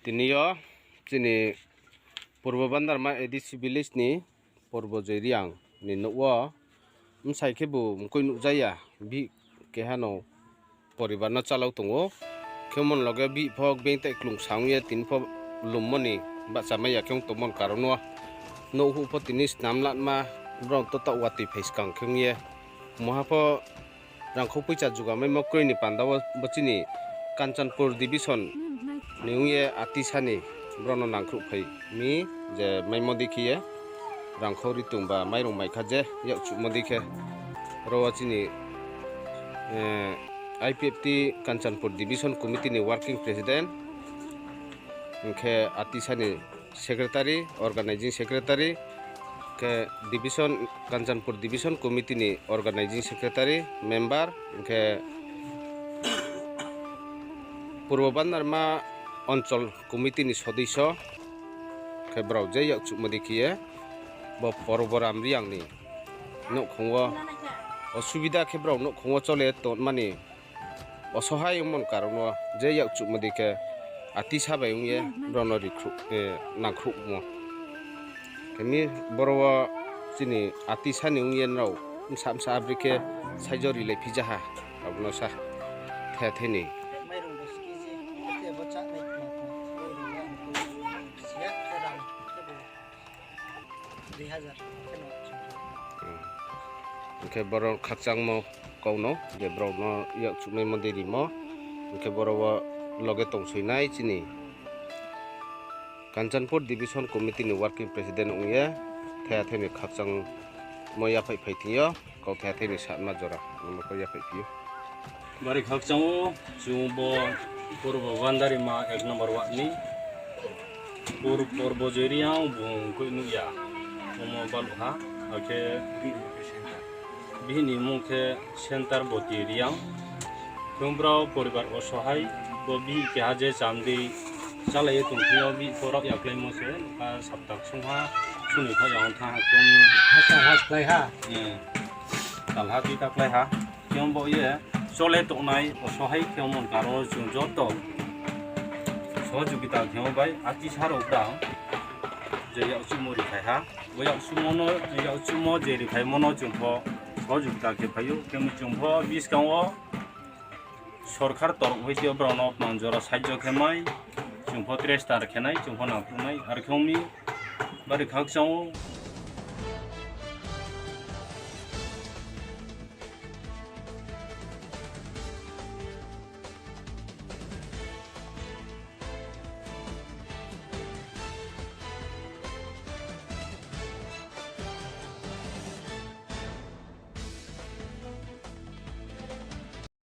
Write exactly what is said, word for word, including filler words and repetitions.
Tini yo chini Purbo Bandarma A D C village ni Purbo Joy Reang ni nouh wo bsai khebu mkoih nuhjaya, bihih keha no poribar no chálau tong ou. Khe mon loge bihih pho being tai klung sa ong ye tini pho lummo ni bahcha mai ya khe ong tongmo ni karon wo nouh huh pho tini snam latma brao to taoh watoi phai skang khe ong ye. Muha pho rangkhou poicha jugamaimo kroi ni panda wo bo chini Kanchanpur division ni ong ye atisa ni brao no nangkhruh phai mi je maimo dei khe ye rangkhou ri tong ba mairung mai kha je yakchuhmo dei khe ro wo chini I P F T Kanchanpur Division Committee ni Working President, hing khe atisa ni Secretary, Organizing Secretary, khe Division, Kanchanpur Division Committee ni Organizing Secretary, Member, hing khe Purbo Bandarma Onchol Committee ni sodoiso, khe brao je yakchuhmo dei khe ye bo Poroboram Reang ni nouhkhong wo osubida khe brao nouhkhong wo chole tongmani osohai ongmo ni karon wo je yakchuhmo dei khe atisa bai ong ye brao no nangkhruhmo. Khe mi boro wo chini atisa ni ong ye nrao bsa bsa abri khe saijo rilai phi ja ha, abo no sa thethei ni. Hing khe boro khakchangmo kau no je brao no yakchuhmaimo dei rimo, hing khe boro wo loge tongsoinai chini Kanchanpur Division Committee ni Working President ong ye thaya thai ni khakchangmo yaphaih phai thing yo, kau thaya thai ni satma jora no kau yaphaih phi ou. Bari khakchang ou, chung bo Purbo Bandarima ek number ward ni Pur-, Purbo Joy Reang bung koih nuh ya, omo baluh ha, akhe bihih ni mmung khe Center Boti Reang. Chung brao poribar osohai, bo bihih keha je cham dei chálai ye tong thing yo bihih pho rao yakláimo se, a sapta ksung ha, sung ni kha ya ong thanng ha khe, ha, ha, klái ha. Talha tui ta klái ha. Khe bo ye chole tongnai osohai khe omo ni karon wo chung joto sohojogita khe bai atisa rao brang je yakchuhmo riphai ha. Bo yakchuhmo no, yakchuhmo je riphaimo no chung pho sohojogita khe phai ou. Khe chung pho buskang wo sorkar torof hoite brao no tmang jora sahajyo khe mai, chung pho tre star khe nai, chung pho nangkhruh nai, ar khe ong mi bari khakchang ou.